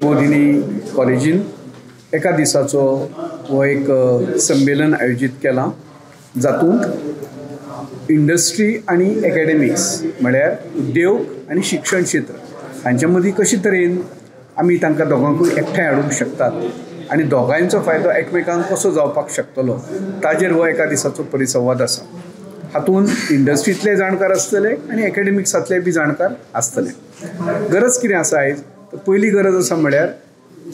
मोदिनी कॉलेजीन एका दिसाचो हो एक संमेलन आयोजीत केलां, जातूंत इंडस्ट्री आनी एकेडमिक्स म्हळ्यार उद्योग आनी शिक्षण क्षेत्र हांचे मदीं कशे तरेन आमी तांकां दोगांकूय एकठांय हाडूंक शकतात आनी दोगांयचो फायदो एकमेकांक कसो जावपाक शकतलो ताजेर हो एका दिसाचो परिसंवाद आसा. हातूंत इंडस्ट्रींतले जाणकार आसतले आनी एकेडमिक्सांतले बी जाणकार आसतले. गरज कितें आसा आयज? पयली गरज आसा म्हळ्यार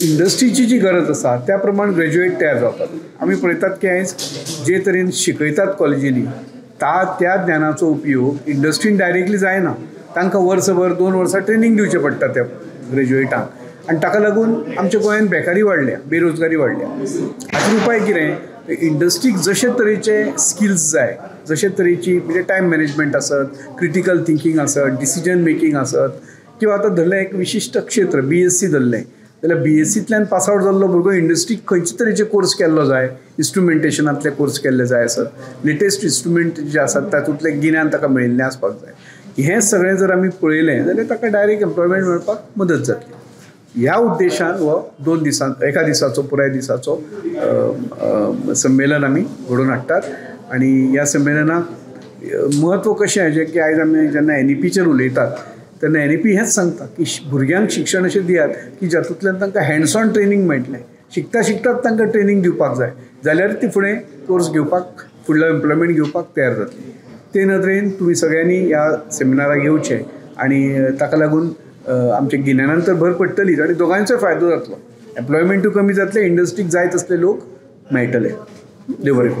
इंडस्ट्रीची जी गरज आसा त्या प्रमाण ग्रेज्युएट तयार जावपाक. आमी पळयतात की आयज जे तरेन शिकयतात कॉलेजींनी त्या ज्ञानाचो उपयोग इंडस्ट्रीन डायरेक्टली जायना. तांकां वर्सभर 2 वर्सां ट्रेनींग दिवचें पडटा त्या ग्रेज्युएटांक आनी ताका लागून आमच्या गोंयांत बेकारी वाडल्या, बेरोजगारी वाडल्या. हाचेर उपाय कितें? इंडस्ट्रीक जशे तरेचे स्किल्स जाय, जशे तरेची म्हणजे टायम मॅनेजमेंट आसत, क्रिटिकल थिंकींग आसत, डिसिजन मेकींग आसत, किंवा आतां धरलें एक विशिश्ट क्षेत्र BSc धरलें जाल्यार BScतल्यान पास आवट जाल्लो भुरगो इंडस्ट्रीक खंयचे तरेचे कोर्स केल्लो जाय, इन्स्ट्रुमेंटेशनांतले कोर्स केल्ले जाय आसत, लेटेस्ट इन्स्ट्रुमेंट जे आसात तातूंतलें गिन्यान ताका मेळिल्लें आसपाक जाय. हें सगळें जर आमी पळयलें जाल्यार ताका डायरेक्ट एम्प्लॉयमेंट मेळपाक मदत जातली. ह्या उद्देशान हो 2 दिसां एका दिसाचो पुराय दिसाचो संमेलन आमी घडोवन हाडटात. आनी ह्या संमेलनाक म्हत्व कशें हाजें की आयज आमी जेन्ना NEPचेर उलयतात तेन्ना NEP हेंच सांगता की भुरग्यांक शिक्षण अशें दियात की जातूंतल्यान तांकां हँड्स ऑन ट्रेनींग मेळटलें. शिकता शिकतात तांकां ट्रेनींग दिवपाक जाय जाल्यार ती फुडें कोर्स घेवपाक, फुडलो एम्प्लॉयमेंट घेवपाक तयार जातली. ते नदरेन तुमी सगळ्यांनी ह्या सेमिनाराक येवचें आनी ताका लागून आमच्या गिन्यानान तर भर पडटलीच आनी दोगांयचोय फायदो जातलो. एम्प्लॉयमेंटूय कमी जातलें, इंडस्ट्रीक जाय तसले लोक मेळटले. देव बरें करूं.